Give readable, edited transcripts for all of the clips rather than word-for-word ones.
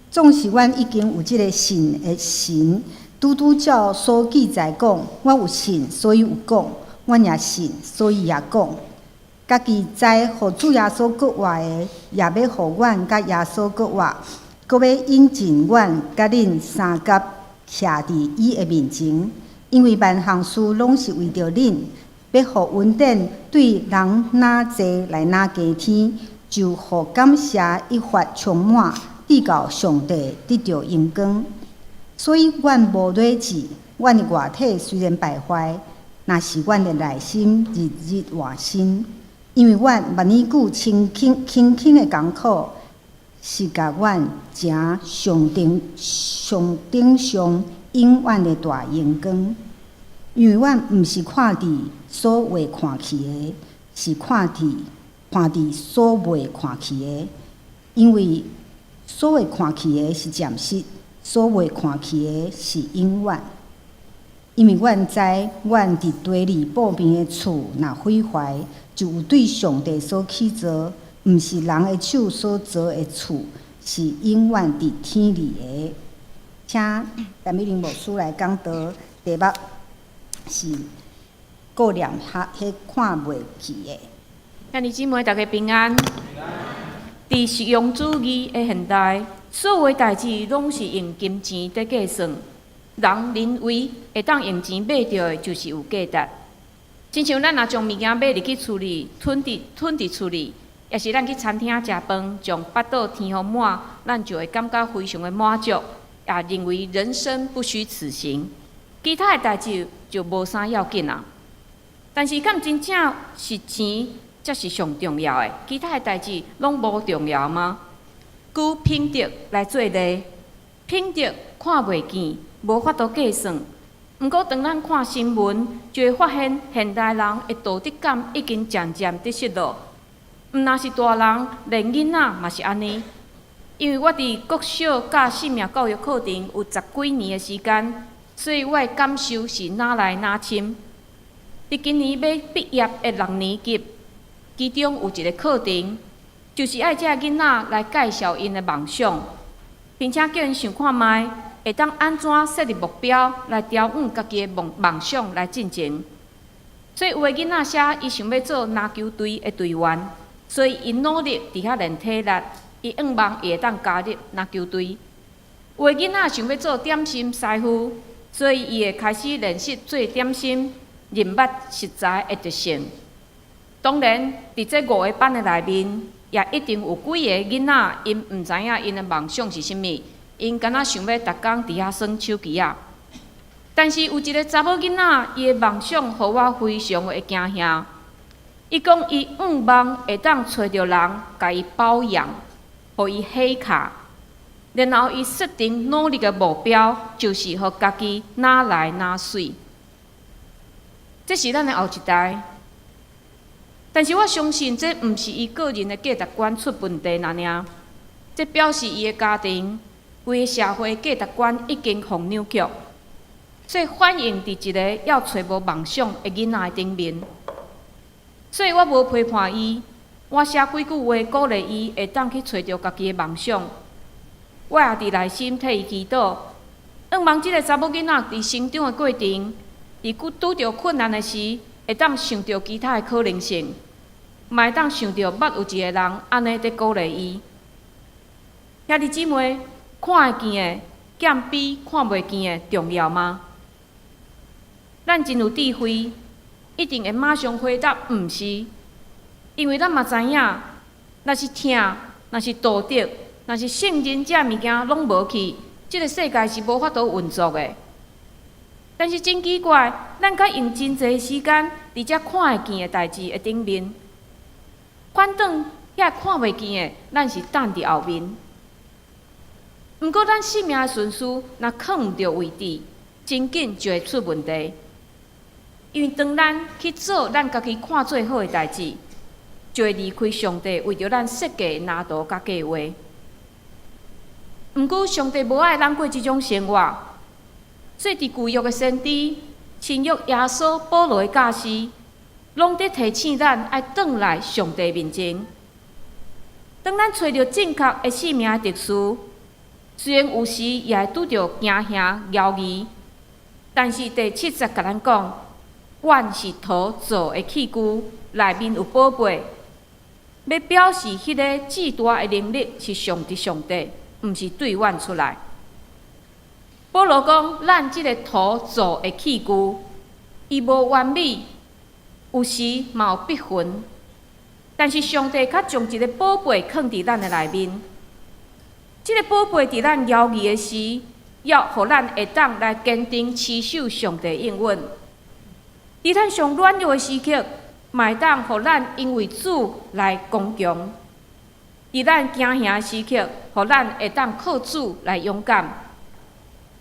總是阮已經有這个信的神，拄拄照所記載講，我有信，所以有講；阮也信，所以也講。家己知予主耶穌閣活的，也欲予阮佮耶穌閣活，閣欲引進阮佮恁相佮徛佇伊的面前。因為萬項事攏是為著恁，欲予恩典對人若濟來若加添，就予感謝益發充滿，直到上帝得著榮光。所以，阮無軟志，阮的外體雖然敗壞，若是阮的內心日日換新。因為阮目爾久輕輕輕輕的艱苦，是共阮成上頂上頂上永遠的大榮光。因為阮毋是看佇所會看去的，是看佇所袂看去的。因為所會看去的是暫時，所袂看去的是永遠。因為阮知，阮佇地裡布邊的厝若毀壞，就有對上帝所起造，毋是人的手所造的厝，是永遠佇天裡的。請陳美玲牧師來講道，題目是顧念彼看袂去的。兄弟姊妹，大家平安。佇實用主義的現代，所有的代誌攏是用金錢佇計算。人認為會當用錢買著的，就是有價值。親像咱若將物件買入去厝裡，囤佇厝裡，抑是咱去餐廳食飯，將腹肚填予滿，咱就會感覺非常的滿足，也認為人生不虛此行。其他的代誌就無啥要緊啊。但是，敢真正是錢才是上重要的？其他的代誌攏無重要嗎？舉品德來做例，品德看袂見，無法度計算。毋過，當咱看新聞，就會發現現代人的道德感已經漸漸佇失落。毋但是大人，連囡仔嘛是按呢。因為我佇國小教生命教育課程有十幾年的時間，所以我的感受是愈來愈深。佇今年欲畢業的六年級，其中有一个課程，就是愛這囡仔來介紹𪜶的夢想，並且叫𪜶想看覓會當按怎設立目標來朝向家己的夢想來進前。所以有的囡仔寫伊想欲做籃球隊的隊員，所以伊努力佇遐練體力，伊向望伊會當加入籃球隊。有的囡仔想欲做點心師傅，所以伊會開始練習做點心，認捌食材的特性。當然，佇這五个班的內面，也一定有幾个囡仔，𪜶毋知影𪜶的夢想是啥物，𪜶敢若想欲逐工佇遐耍手機仔。但是有一个查某囡仔，伊的夢想予我非常的驚嚇。伊講伊向望會當揣著人共伊包養，予伊黑卡，然後伊設定努力的目標，就是予家己愈來愈媠。這是咱的後一代。但是我相信，這毋是伊個人的價值觀出問題爾爾，這表示伊的家庭、規个社會價值觀已經予扭曲，所以反映佇一个猶揣無夢想的囡仔的頂面。所以我無批判伊，我寫幾句話鼓勵伊會當去揣著家己的夢想。我也佇內心替伊祈禱，向望這个查某囡仔佇成長的過程，佇拄著困難的時，會當想著其他的可能性，嘛會當想著捌有一个人按呢佇鼓勵伊。兄弟姊妹，看會見的，劍比看袂見的重要嗎？咱真有智慧，一定會馬上回答毋是，因為咱嘛知影，若是疼，若是道德，若是信任這物件攏無去，這个世界是無法度運作的。但是真奇怪，咱較用真濟時間佇這看會見的代誌的頂面，反轉遐看袂見的，咱是擲佇後面。毋過咱生命的順序若囥毋著位置，真緊就會出問題。因為當咱去做咱家己看做好的代誌，就會離開上帝為著咱設計的藍圖佮計畫。毋過上帝無愛咱過這種生活，所以佇舊約的先知、新約耶穌、保羅的教示，攏佇提醒咱愛轉來上帝面前。當咱揣著正確的生命的秩序，雖然有時也會拄著驚嚇、猶疑，但是第七節共咱講，阮是土做的器具，內面有寶貝，欲表示彼个至大的能力是上佇上帝，毋是對阮出來。保羅講，咱這个土做的器具，伊無完美，有時嘛有篦痕，但是上帝較將一个寶貝囥佇咱的內面。這个寶貝佇咱猶疑的時，猶予咱會當來堅定持守上帝應允。佇咱上軟弱的時刻，嘛會當予咱因為主來剛強；佇咱驚嚇的時刻，予咱會當靠主來勇敢；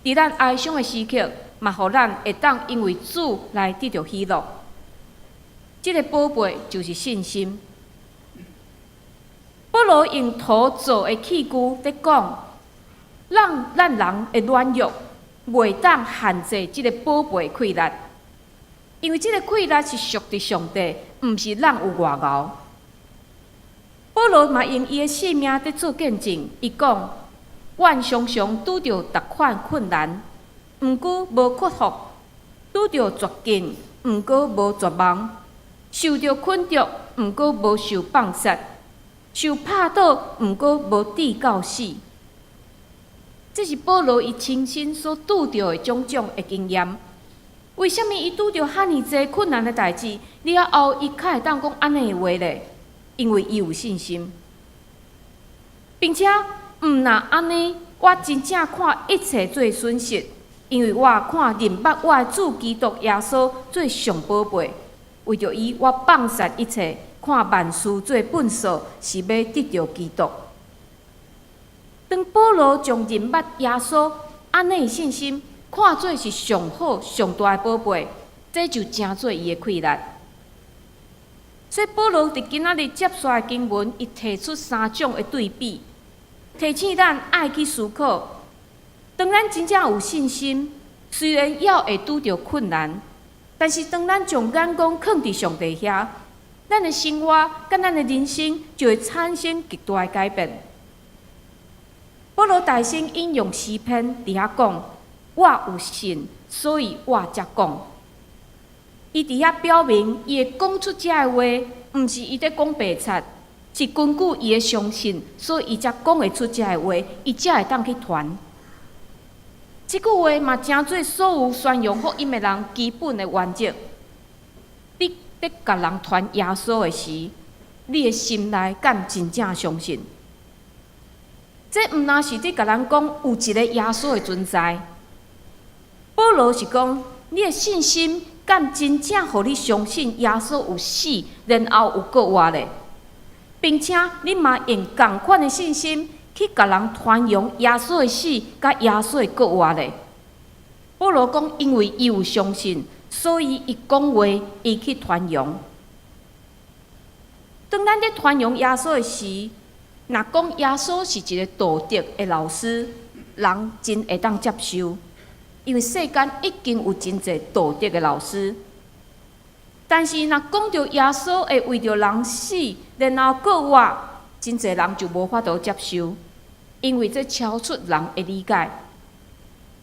佇咱哀傷的時刻，嘛予咱會當因為主來得著喜樂。這个寶貝就是信心。保羅用土做的器具佇講，讓咱人的軟弱袂當限制這个寶貝氣力，因為這个氣力是屬佇上帝，毋是咱有偌𠢕。保羅嘛用伊的性命佇做見證，伊講：阮常常拄著逐款困難，毋過無屈服；拄著絕境，毋過無絕望；受著捆束，毋過無受放殺；受拍倒，毋過無致到死。這是保羅伊親身所拄著的種種的經驗。為啥物伊拄著遐爾濟困難的代誌，了後伊較會當講按呢的話咧？因為伊有信心，並且毋若按呢，我真正看一切做損失，因為我看認捌我的主基督耶穌做上寶貝，為著伊，我放殺一切，看萬事做糞掃，是欲得著基督。當保羅將認捌耶穌按呢的信心看做是上好、上大的寶貝，這就成做伊的氣力。所以保羅佇今仔日接續的經文，伊提出三種的對比，提醒咱愛去思考。當咱真正有信心，雖然猶會拄著困難，但是當咱將眼光囥佇上帝遐，咱的生活佮咱的人生就會產生極大的改變。保羅大聲引用詩篇佇遐講：我有信，所以我才講。伊佇遐表明，伊會講出這个話，毋是伊佇講白賊，是根據伊的相信，所以伊才講會出這个話，伊才會當去傳。這句話嘛，成做所有宣揚福音的人基本的原則。你佇共人傳耶穌的時，你的心內敢真正相信？這毋若是佇共人講有一个耶穌的存在。保羅是講，你的信心敢真正予你相信耶穌有死，然後有閣活咧，並且你嘛用仝款的信心去共人傳揚耶穌的死，佮耶穌的閣活咧。保羅講，因為伊有相信，所以伊講話，伊去傳揚。當咱佇傳揚耶穌的時，若講耶穌是一个道德的老師，人真會當接受，因為世間已經有真濟道德的老師。但是若講著耶穌會為著人死，然後閣活，真濟人就無法度接受，因為這超出人的理解。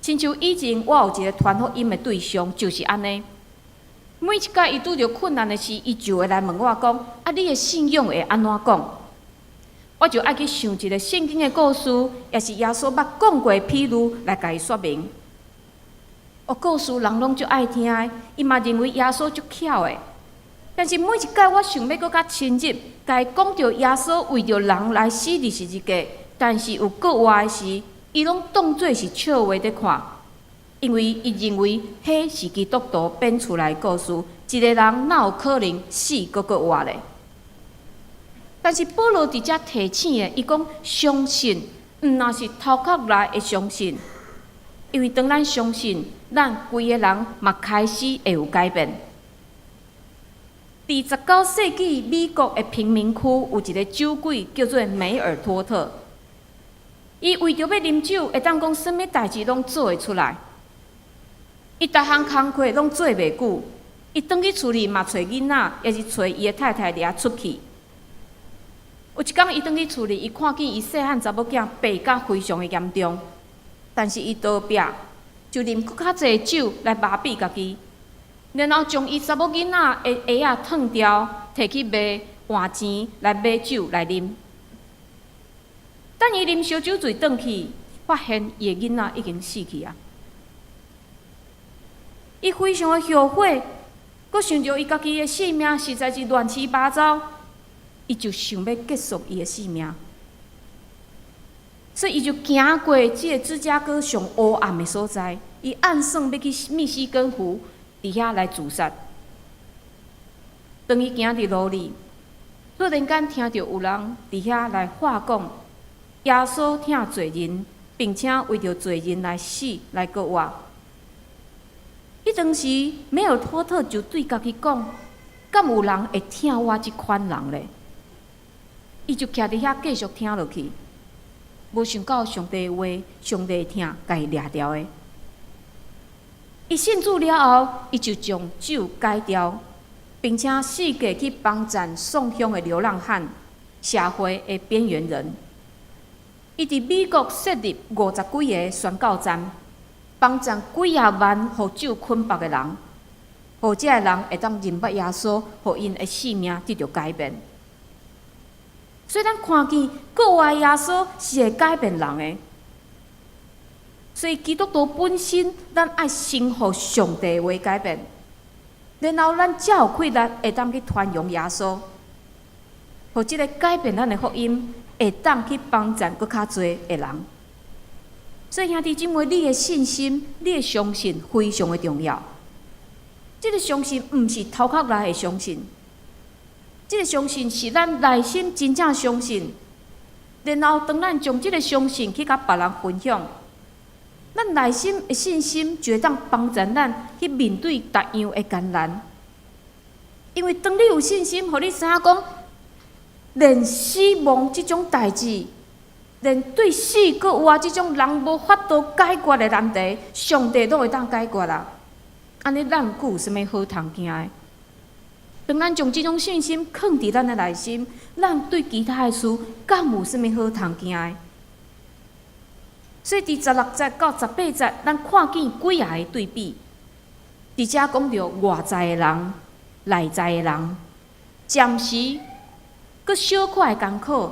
親像以前我有一个傳福音的對象，就是按呢。每一擺伊拄著困難的時，伊就會來問我講：啊，你的信仰會按怎講？我就愛去想一个聖經的故事，抑是耶穌捌講過的譬喻來共伊說明。哦，故事人攏足愛聽的，伊嘛認為耶穌足巧的。但是每一擺我想欲閣較深入，共伊講著耶穌為著人來死佇十字架，但是有閣活的時，伊攏當做是笑話佇看，因為伊認為彼是基督徒編出來的故事，一个人哪有可能死閣閣活咧？但是保羅佇遮提醒的，伊講相信，毋若是頭殼內的相信，因為當咱相信，咱規个人嘛開始會有改變。佇19世紀美國的貧民區有一个酒鬼叫做梅爾托特，伊為著欲啉酒，會當講啥物代誌攏做會出來。伊逐項工課攏做袂久，伊轉去厝裡嘛揣囡仔，抑是揣伊的太太掠出去。有有一工伊轉去厝裡，伊看見伊細漢查某囝病甲非常的嚴重，但是伊逃避，就啉閣較濟酒來麻痹家己，然後將伊查某囡仔的鞋仔脫掉，提去賣換錢來買酒來啉。等伊啉燒酒醉轉去，發現伊的囡仔已經死去啊！伊非常的後悔，閣想著伊家己的性命實在是亂七八糟，伊就想欲結束伊的性命，所以伊就行過這个芝加哥上烏暗的所在，伊暗算欲去密西根湖佇遐來自殺。當伊行佇路裡，突然間聽著有人佇遐來話講，耶穌疼罪人，並且為著罪人來死來復活。彼當時，梅爾托特就對家己講：敢有人會疼我這款人咧？伊就徛佇遐繼續聽落去，無想到上帝的話，上帝的疼，共伊掠著的。伊信主了後，伊就將酒戒掉，並且四界去幫贊喪鄉的流浪漢、社會的邊緣人。伊佇美國設立50幾个宣教站，幫贊幾仔萬予酒捆綁的人，予這个人會當認捌耶穌，予𪜶的性命得著改變。所以咱看見復活耶穌是會改變人的。所以基督徒本身，咱愛先予上帝話改變，然後咱才有氣力會當去傳揚耶穌，予這个改變咱的福音會當去幫贊閣較濟的人。所以兄弟姊妹，你的信心、你的相信非常的重要。這个相信毋是頭殼內的相信，這个相信是咱內心真正相信。然後當咱將這个相信去共別人分享，咱內心的信心就會當幫助咱去面對逐樣的艱難。因為當你有信心，予你知影講，連死亡這種代誌，連對死閣活這種人無法度解決的難題，上帝攏會當解決啦。按呢，咱閣有啥物好通驚的？當咱將這種信心囥佇咱的內心，咱對其他的事敢有啥物好通驚的？所以，佇16節到18節，咱看見幾仔个對比。佇遮講著外在的人、內在的人，暫時閣小可的艱苦，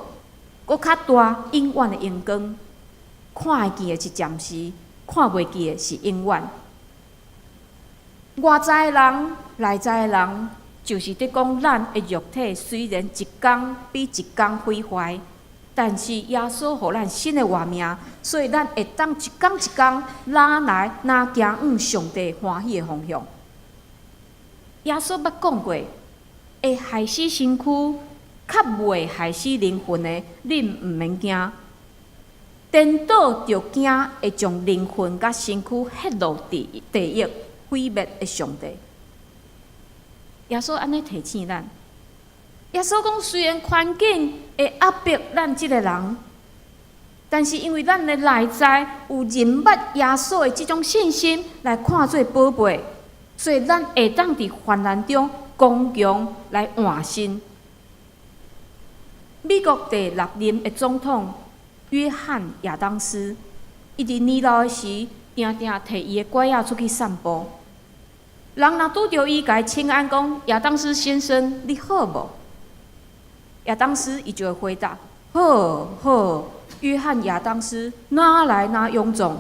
閣較大永遠的榮光。看會見的是暫時，看袂見的是永遠。外在的人、內在的人，就是佇講咱的肉體雖然一工比一工毀壞，但是耶穌予咱新的活命，所以咱會當一工一工愈來愈行向上帝歡喜的方向。耶穌捌講過，會害死身軀，卻袂害死靈魂的，恁毋免驚。顛倒著驚會將靈魂佮身軀彼落佇地獄毀滅的上帝。耶穌按呢提醒咱。耶穌講，雖然環境會壓迫咱這个人，但是因為咱的內在有認捌耶穌的這種信心來看做寶貝，所以咱會當佇患難中剛強來換新。美國第六任的總統約翰亞當斯，伊佇年老的時，定定提伊的拐仔出去散步。人若拄著伊，共伊請安講：“亞當斯先生，你好無？”亞當斯伊就會回答：“好好。”約翰亞當斯哪來哪臃腫，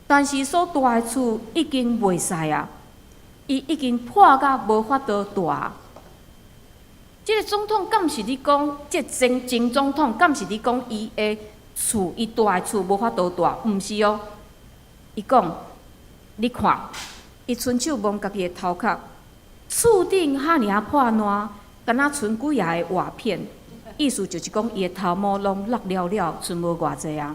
但是所蹛的厝已經袂使啊，伊已經破甲無法度蹛。這个總統敢是咧講，這個前前總統敢是咧講伊的厝，伊蹛的厝無法度蹛？毋是哦。伊講，你看，伊伸手摸家己的頭殼，厝頂遐爾仔破爛，敢若賰幾仔个瓦片。意思就是講，伊的頭毛攏落了了，賰無偌濟啊。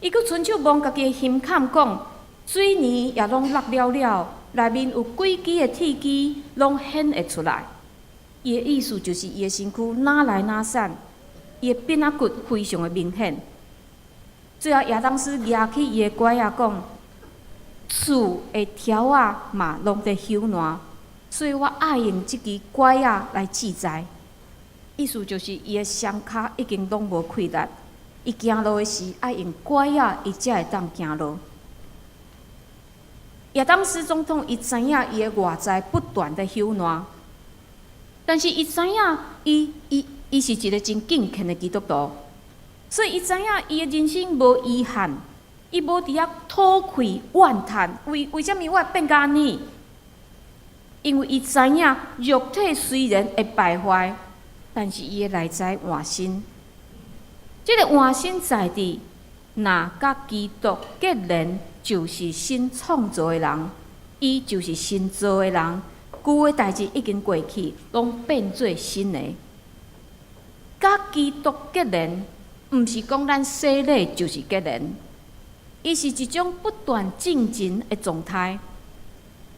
伊閣伸手摸家己的胸坎，講水泥也攏落了了，內面有幾支的鐵枝攏顯會出來。伊的意思就是，伊的身軀哪來哪散，伊的鞭仔骨非常的明顯。最後，亞當斯舉起伊的拐仔講，厝的柱仔嘛攏佇朽爛，所以我愛用這支拐仔來自裁。意思就是伊的雙跤已經攏無氣力，伊行路的時愛用拐仔，伊才會當行路。亞當斯總統伊知影伊的外在不斷的朽爛，但是伊知影伊是一個真敬虔的基督徒，所以伊知影伊的人生無遺憾，伊無佇遐吐氣怨嘆，為啥物我會變甲按呢？因為伊知影肉體雖然會敗壞，但是伊的內在換新。這個換新在佇若佮基督結連，就是新創造的人，伊就是新造的人。舊的代誌已經過去，攏變做新的。佮基督結連，毋是講咱洗禮就是結連，伊是一種不斷進前的狀態。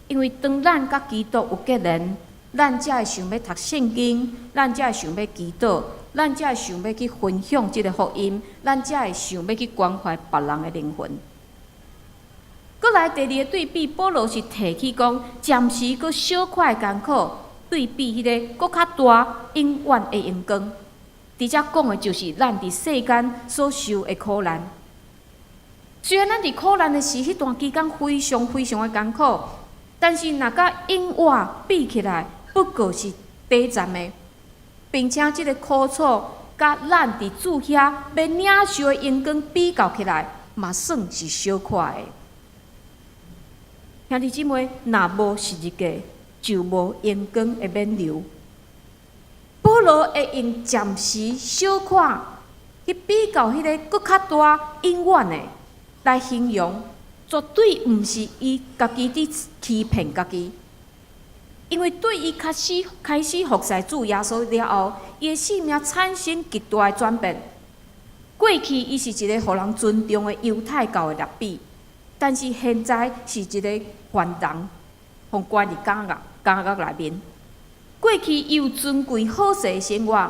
因為當咱佮基督有結連，咱才會想欲讀聖經，咱才會想欲祈禱，咱才會想欲去分享這個福音，咱才會想欲去關懷別人的靈魂。閣來第二個對比，保羅是提起講，暫時閣小可的艱苦，對比彼個閣較大永遠的榮光。佇遮講的就是咱佇世間所受的苦難。雖然咱佇苦難的時，彼段期間非常非常的艱苦，但是若佮永活比起來，不過是短暫的，並且這個苦楚佮咱佇主遐欲領受的榮光比較起來，嘛算是小可的。兄弟姊妹，若無十字架，就無榮光的免留。保羅會用暫時小可去比較彼個閣較大永遠的來形容，絕對毋是伊家己佇欺騙家己。因為對伊開始服侍主耶穌了後，伊的生命產生極大的轉變。過去伊是一個予人尊重的猶太教的拉比，但是現在是一個犯人，予關佇監獄內面。過去伊有尊貴好勢的生活，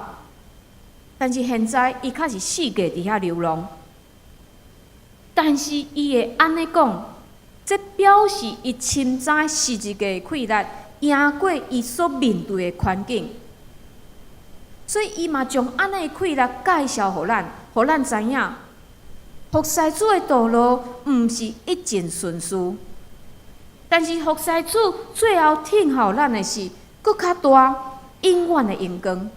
但是現在伊較是四界佇遐流浪。但是伊會按呢講，這表示伊深知十字架的氣力贏過伊所面對的環境，所以伊嘛將按呢的氣力介紹予咱，予咱知影，服侍主的道路毋是一陣順遂，但是服侍主最後等候咱的是閣較大、永遠的榮光。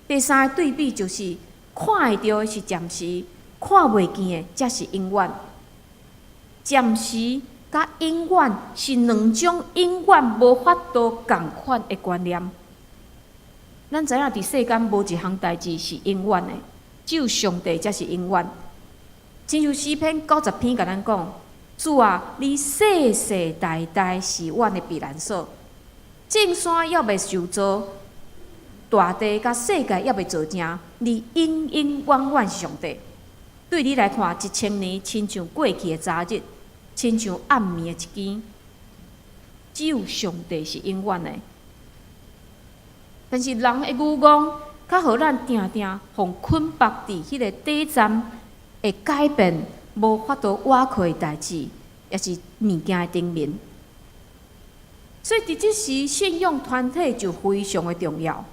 第三個對比就是，看會著的是暫時，看袂見的才是永遠。暫時佮永遠是兩種永遠無法度仝款的觀念。咱知影佇世間無一項代誌是永遠的，只有上帝才是永遠。親像詩篇90篇共咱講：主啊，你世世代代是阮的避難所。眾山猶未受造，大地佮世界猶未造成，你永永遠遠是上帝。對你來看，1000年親像過去的昨日，親像暗暝的一更。只有上帝是永遠的。但是人的慾望，較予咱定定予捆縛佇彼個短暫會改變、無法度倚靠的代誌，抑是物件的頂面。所以佇這時，信仰團體就非常的重要。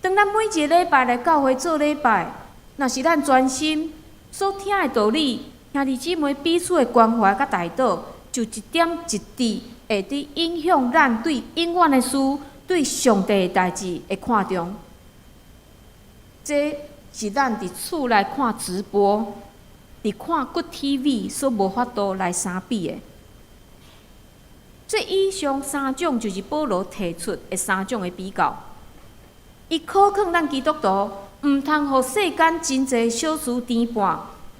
當咱每一個禮拜來教會做禮拜，若是咱專心所聽的道理，兄弟姊妹彼此的關懷佮代禱，就一點一滴會佇影響咱對永遠的事、對上帝的代誌的看重。這是咱佇厝內看直播、佇看骨 TV 所無法度來相比的。這以上三種就是保羅提出的三種的比較。伊考勸咱基督徒，毋通予世間真濟小事牽絆，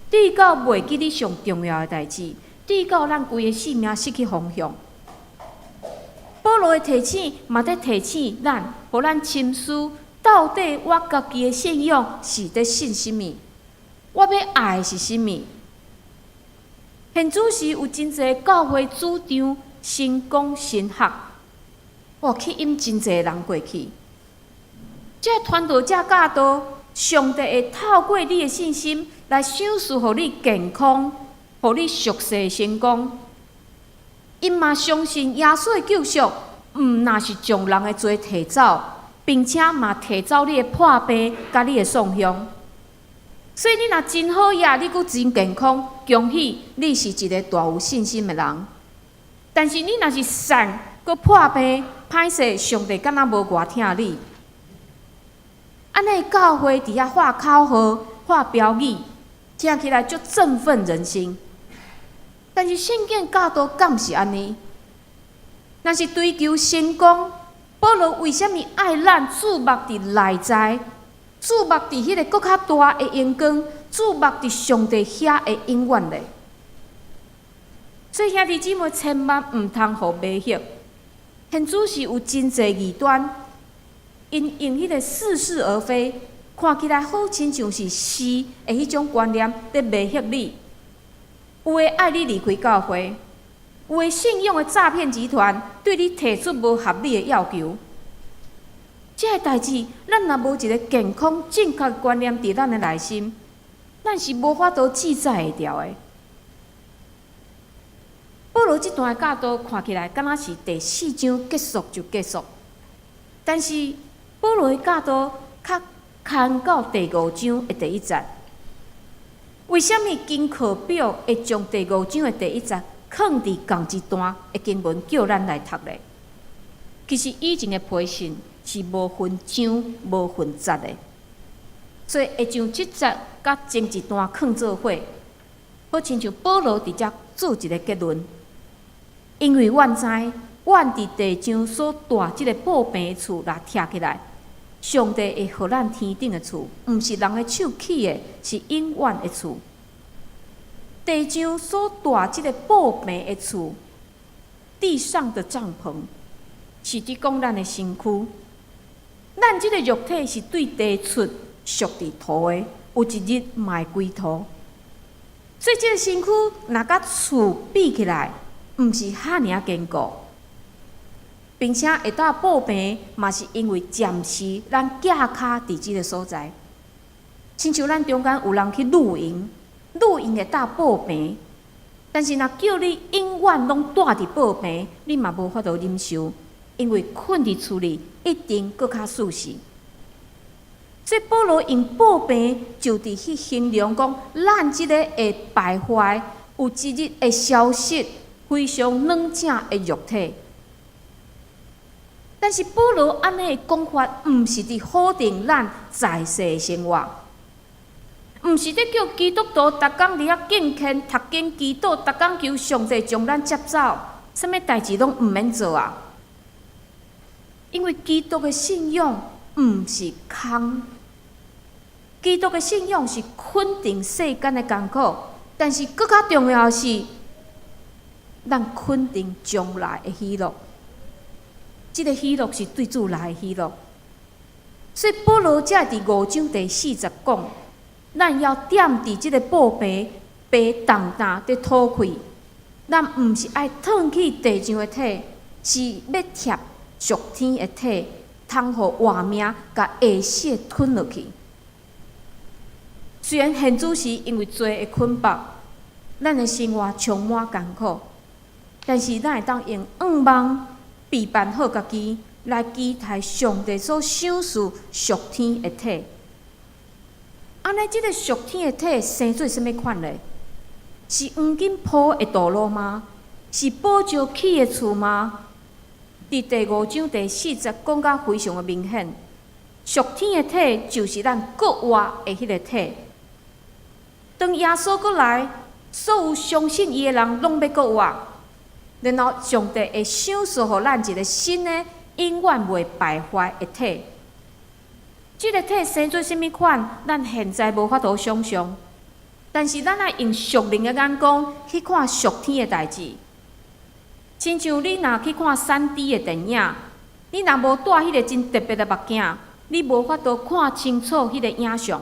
直到袂記得上重要的代誌，直到咱規個性命失去方向。保羅的提醒嘛，佇提醒咱，予咱深思，到底我家己的信仰是佇信啥物？我欲愛的是啥物？現此時有真濟教會主張神功神學，哇，吸引真濟人過去。這傳道者教導，上帝會透過你的信心來賞賜予你健康，予你屬世的成功。𪜶嘛相信耶穌的救贖，毋若是將人的罪提走，並且嘛提走你的破病佮你的創傷。所以你若真好額，你閣真健康，恭喜你是一个大有信心的人。但是你若是散閣破病，歹勢，上帝敢若無偌疼你。按呢教會佇遐喊口號、喊標語，聽起來足振奮人心。但是聖經教導敢是按呢？若是追求成功，保羅為啥物愛咱注目佇內在，注目佇彼个閣較大的榮光，注目佇上帝遐的永遠咧？所以兄弟姊妹千萬毋通予迷惑。現主時有真濟異端，𪜶用彼个似是而非，看起來好親像是是的彼種觀念，佇迷惑你。有的愛你離開教會，有的信仰的詐騙集團對你提出無合理的要求。這个代誌，咱若無一个健康正確的觀念佇咱的內心，咱是無法度記載會牢的。保羅這段的教導看起來敢若是第四章結束就結束，但是保羅的教導較牽到第五章的第一節。為啥物經課表會將第五章的第一節囥佇仝一段的經文叫咱來讀咧？其實以前的批信是無分章、無分節的，所以會將這節佮前一段囥做伙，好親像保羅佇遮做一个結論。因為阮知，阮佇地上所蹛這个布棚的厝，若拆起來，上帝會予咱天頂的厝，毋是人的手起的，是永遠的厝。地上所蹛這个布棚的厝，地上的帳篷，是佇講咱的身軀。咱這个肉體是對地出屬佇土的，有一日嘛會歸土。所以這个身軀若佮厝比起來，毋是遐爾堅固，並且會當布棚，嘛是因為暫時咱寄跤佇這个所在。親像咱中間有人去露營，露營會當布棚，但是若叫你永遠攏蹛佇布棚，你嘛無法度忍受，因為睏佇厝裡一定閣較舒適。所以保羅用布棚就佇去形容講，咱這個會敗壞，有一日會消失，非常軟正的肉體。但是保羅按呢講法，毋是佇否定咱在世的生活，毋是佇叫基督徒逐工佇遐敬虔、讀經、祈禱，逐工求上帝將咱接走，啥物代誌攏毋免做啊！因為基督的信仰毋是空，基督的信仰是肯定世間的艱苦，但是閣較重要的是，咱肯定將來的喜樂。這个喜樂是對主來的喜樂。所以保羅才佇五章第四節講，咱猶踮佇這个布棚，白重擔佇討氣。咱毋是愛褪去地上的體，是欲貼屬天的體，通予活命共會死的吞落去。雖然現主時因為罪的捆綁，咱的生活充滿艱苦，但是咱會當用向望備辦好家己，來期待上帝所賞賜屬天的體。按呢，這个屬天的體生做啥物款咧？是黃金鋪的道路嗎？是寶石起的厝嗎？佇第五章第四節講甲非常的明顯，屬天的體就是咱閣活的彼个體。當耶穌閣來，所有相信伊的人攏欲閣活，然後上帝會賞賜予咱一个新的、永遠袂敗壞的體。這个體生做啥物款，咱現在無法度想象。但是咱愛用屬靈的眼光去看屬天的代誌。親像你若去看3D 的電影，你若無戴彼个真特別的目鏡，你無法度看清楚彼个影像。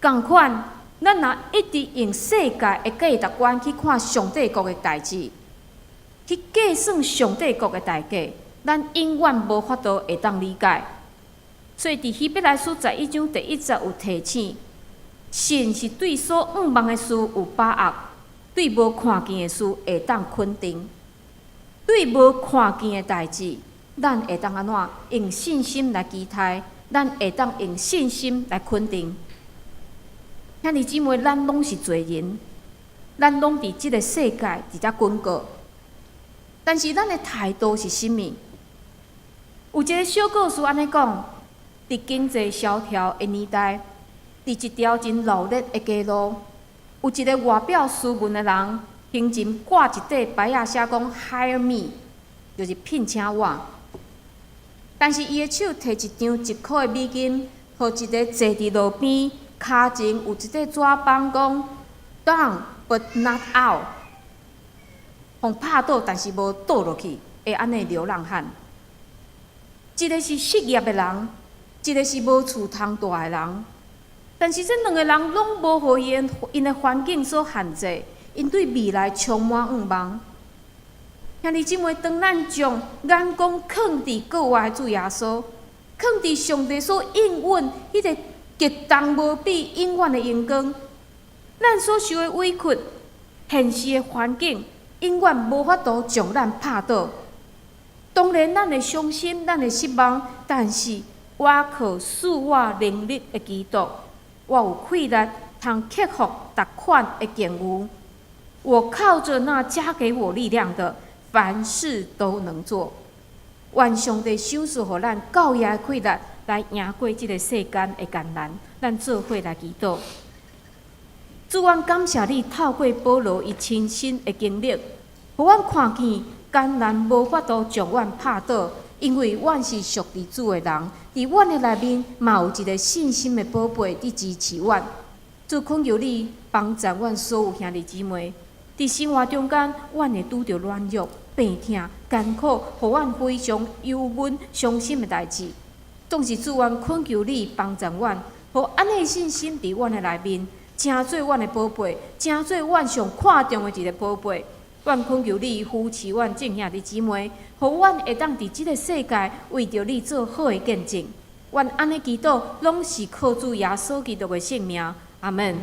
仝款，咱若一直用世界的價值觀去看上帝國的代誌，去計算上帝國的代價，咱永遠無法度會當理解。所以，佇希伯來書11章第一節有提醒：信是對所向望的事有把握，對無看見的事會當肯定。對無看見的代誌，咱會當按怎用信心來期待，咱會當用信心來肯定。兄弟姊妹，咱攏是罪人，咱攏佇這个世界佇遮滾過。但是咱的態度是啥物？有一个小故事按呢講：佇經濟蕭條的年代，佇一條真鬧熱的街路，有一个外表斯文的人，胸前掛一塊牌仔，寫講 “Hire me”，就是聘請我。但是伊的手提一張1塊的美金，予一个坐佇路邊，跤前有一塊紙板講 “Down but not out”，予拍倒，但是無倒落去，的按呢流浪漢。一个是失業的人，一个是無厝通蹛的人。但是這兩个人攏無予𪜶的環境所限制，𪜶對未來充滿向望。兄弟姊妹，當咱將眼光囥佇國外主耶穌，囥佇上帝所應允彼个極重無比永遠的榮光，咱所受的委屈、現實的環境，永遠無法度將咱拍倒。當然，咱會傷心，咱會失望，但是倚靠賜我能力的基督，我有氣力通克服逐款的境遇。我靠著那加給我力量的，凡事都能做。願上帝賞賜予咱夠額的氣力，來贏過這个世間的艱難。咱做伙來祈禱。主，阮感謝你透過保羅伊親身的經歷，予阮看見艱難無法度將阮拍倒，因為阮是屬佇主的人，佇阮的內面嘛有一个信心的寶貝佇支持阮。主，懇求你幫助阮所有兄弟姊妹，佇生活中間，阮會拄著軟弱、病痛、艱苦，予阮非常憂悶、傷心的代誌。總是主，阮懇求你幫助阮，予按呢信心佇阮的內面，成做阮的寶貝，成做阮上看重的一个寶貝。阮懇求你扶持阮眾兄弟姊妹，予阮會當佇這个世界為著你做好的見證。阮按呢祈禱，攏是靠主耶穌基督的聖名。阿門。